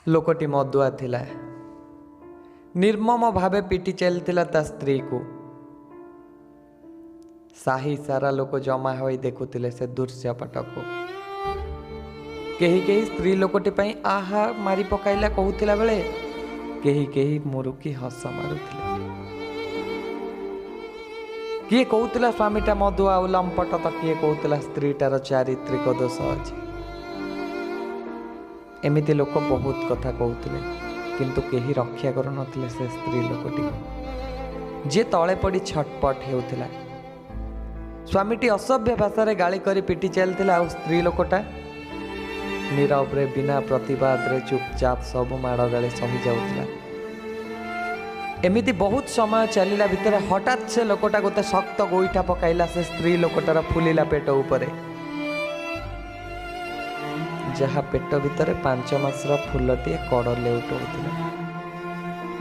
ଲୋକଟି ମଦୁଆ ଥିଲା, ନିର୍ମମ ଭାବେ ପିଟି ଚାଲିଥିଲା ତା ସ୍ତ୍ରୀକୁ। ସାହି ସାରା ଲୋକ ଜମା ହୋଇ ଦେଖୁଥିଲେ ସେ ଦୃଶ୍ୟପଟକୁ। କେହି କେହି ସ୍ତ୍ରୀ ଲୋକଟି ପାଇଁ ଆହା ମାରି ପକାଇଲା କହୁଥିଲା ବେଳେ କେହି କେହି ମୁରୁକି ହସ ମାରୁଥିଲେ। କିଏ କହୁଥିଲା ସ୍ୱାମୀଟା ମଦୁଆ ଆଉ ଲମ୍ପଟ ତ କିଏ କହୁଥିଲା ସ୍ତ୍ରୀଟାର ଚାରିତ୍ରିକ ଦୋଷ ଅଛି। ଏମିତି ଲୋକ ବହୁତ କଥା କହୁଥିଲେ, କିନ୍ତୁ କେହି ରକ୍ଷା କରୁନଥିଲେ ସେ ସ୍ତ୍ରୀ ଲୋକଟିକୁ, ଯିଏ ତଳେ ପଡ଼ି ଛଟପଟ ହେଉଥିଲା। ସ୍ୱାମୀଟି ଅସଭ୍ୟ ଭାଷାରେ ଗାଳି କରି ପିଟି ଚାଲିଥିଲା, ଆଉ ସ୍ତ୍ରୀ ଲୋକଟା ନୀରବରେ ବିନା ପ୍ରତିବାଦରେ ଚୁପଚାପ ସବୁ ମାଡ଼ ଗାଳି ସହି ଯାଉଥିଲା। ଏମିତି ବହୁତ ସମୟ ଚାଲିଲା ଭିତରେ ହଠାତ୍ ସେ ଲୋକଟା ଗୋଟେ ଶକ୍ତ ଗୋଇଠା ପକାଇଲା ସେ ସ୍ତ୍ରୀ ଲୋକଟାର ଫୁଲିଲା ପେଟ ଉପରେ, ଯାହା ପେଟ ଭିତରେ 5 ମାସର ଫୁଲଟିଏ କଡ଼ ଲେଉଟଉଥିଲା।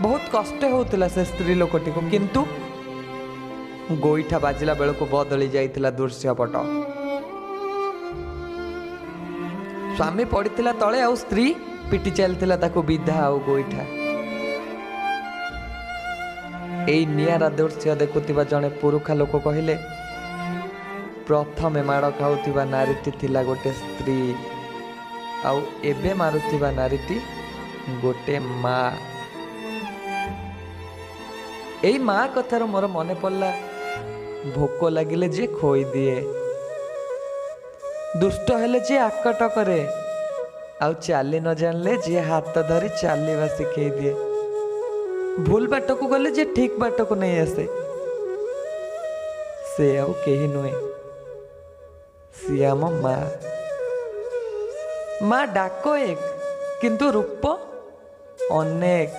ବହୁତ କଷ୍ଟ ହେଉଥିଲା ସେ ସ୍ତ୍ରୀ ଲୋକଟିକୁ, କିନ୍ତୁ ଗୋଇଠା ବାଜିଲା ବେଳକୁ ବଦଳି ଯାଇଥିଲା ଦୃଶ୍ୟପଟ। ସ୍ୱାମୀ ପଡ଼ିଥିଲା ତଳେ ଆଉ ସ୍ତ୍ରୀ ପିଟି ଚାଲିଥିଲା ତାକୁ ବିଧା ଆଉ ଗୋଇଠା। ଏଇ ନିଆରା ଦୃଶ୍ୟ ଦେଖୁଥିବା ଜଣେ ପୁରୁଖା ଲୋକ କହିଲେ, ପ୍ରଥମେ ମାଡ଼ ଖାଉଥିବା ନାରୀଟି ଥିଲା ଗୋଟେ ସ୍ତ୍ରୀ, ଆଉ ଏବେ ମାରୁଥିବା ନାରୀଟି ଗୋଟେ ମା। ଏଇ ମା କଥାରୁ ମୋର ମନେ ପଡ଼ିଲା, ଭୋକ ଲାଗିଲେ ଯିଏ ଖୋଇଦିଏ, ଦୁଷ୍ଟ ହେଲେ ଯିଏ ଆକଟ କରେ, ଆଉ ଚାଲି ନ ଜାଣିଲେ ଯିଏ ହାତ ଧରି ଚାଲିବା ଶିଖେଇ ଦିଏ, ଭୁଲ ବାଟକୁ ଗଲେ ଯିଏ ଠିକ ବାଟକୁ ନେଇ ଆସେ, ସେ ଆଉ କେହି ନୁହେଁ, ସିଏ ଆମ ମା। ମା ଡାକ ଏକ, କିନ୍ତୁ ରୂପ ଅନେକ।